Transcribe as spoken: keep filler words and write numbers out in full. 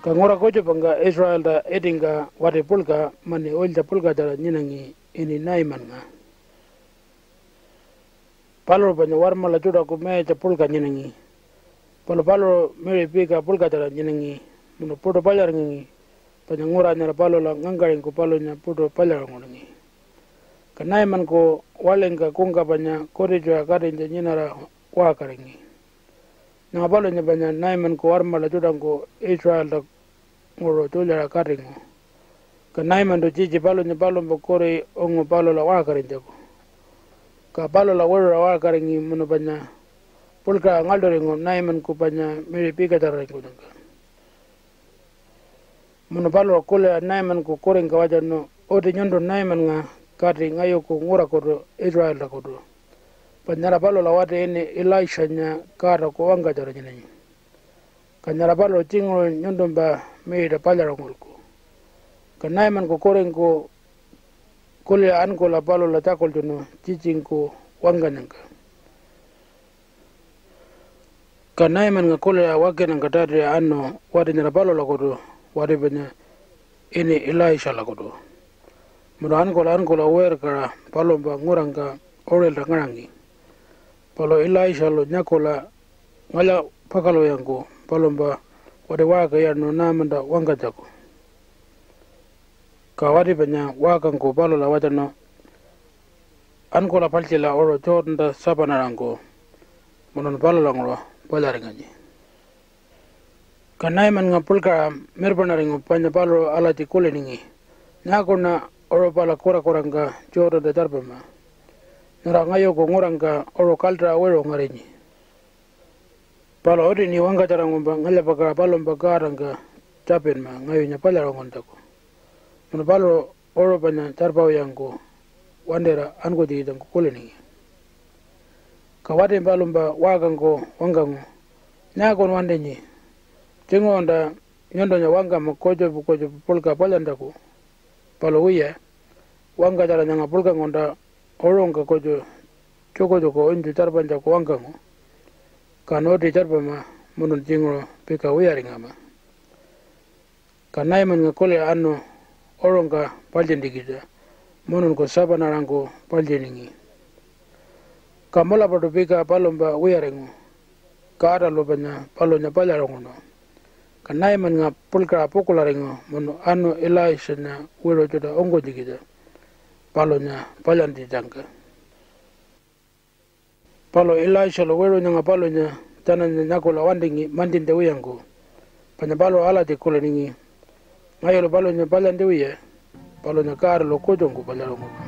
Ka ngura kutjupangka Israelta itingka wati puḻka mani ulytja puḻkatjara nyinangi ini Naimannga. Paluṟu panya warmala tjuṯaku mayatja puḻka nyinangi. Palu paluṟu miṟi pika puḻkatjara nyinangi munu puṯu palyaringangi, panya ngura nyara palula ngangkaṟingku palunya puṯu palyaṟunguningi. Ka Naimanku waḻingka kungka panya kutitjuṟa katinytja nyinara waṟkaringi. Nyanga palunya panya Naimanku warmala tjuṯangku Israeltanguṟu tjulyaṟa katingu. Ka Naimantu tjitji palunya palumpa kuri ungu palula waṟkarinytjaku. Ka palula wiṟuṟa waṟkaringi munu panya puḻkaṟa ngaḻṯuringu Naimanku panya miṟi pikatjararingkunyangka. Munu paluṟu kuliṟa Naimanku kuringka watjarnu, "Uti nyuntu Naimannga kati ngayuku ngurakutu Israeltakutu, panya nyara palula wati ini Ilaishanya Godaku wangkatjara nyinanyi. Ka nyara paluṟu tjinguṟu nyuntumpa miṟita palyaṟungulku." Ka Naimanku kuringku kuliṟa ankula palula tjakultjunu tjitjingku wangkanyangka. Ka Naimannga kuliṟa wakinnyangka tatiṟa anu wati nyara palulakutu, wati panya ini Ilaishalakutu. Munu ankula ankula wirkaṟa palumpa ngurangka uṟilta ngaṟangi. Palu Ilaishalu nyakula ngalya-pakalwiyangku palumpa wati waṟka iyaṉu Naimanta wangkanytjaku. Ka wati panya waṟkangku palula watjarnu, "Ankula paltjila uṟu Jordanta sapanaṟangku munun palulanguṟu palyaringanyi." Ka Naimannga puḻkaṟa mirpaṉaringu panya paluṟu alatji kuliningi, "Nyaakuṉa uṟu pala kurakurangka Jordanta tjarpama? Nyara ngayuku ngurangka uṟu kaltaṟa wiṟu ngarinyi. Palu utini wangkatjarangkumpa ngalya-pakaṟa palumpa Godangka tjapinma ngayunya palyaṟunguntjaku." Munu paluṟu uṟu panya tjarpawiyangku wantira ankunytjikitjangku kuliningi. Ka wati palumpa waṟkangku wangkangu, "Nyaakun wantinyi? Tjinguṟunta nyuntunya wangkama kutjupa kutjupa puḻka palyantjaku. Palu wiya, wangkatjara nyanga puḻkangunta uṟungka kutju tjukutjuku unytju tjarpanytjaku wangkangu. Kan uti tjarpama munun tjinguṟu pika wiyaringama." Ka Naimannga kuliṟa anu uṟungka paltjintjikitja mununku sapanaṟangku paltjiningi. Ka mulapaṯu pika palumpa wiyaringu, Godalu panya palunya palyaṟunguṉu. Ka Naimannga puḻkaṟa pukuḻaringu munu anu Ilaishanya wiṟu tjuṯa ungkunytjikitja palunya palyantjitjangka. Palu Ilaishalu wiṟu nyanga palunya tjananya nyakula wantingi mantjintja wiyangku, panya paluṟu alatji kuliningi, "Ngayulu palunya palyantja wiya, palunya Godalu kutjungku palyaṟunguṉu."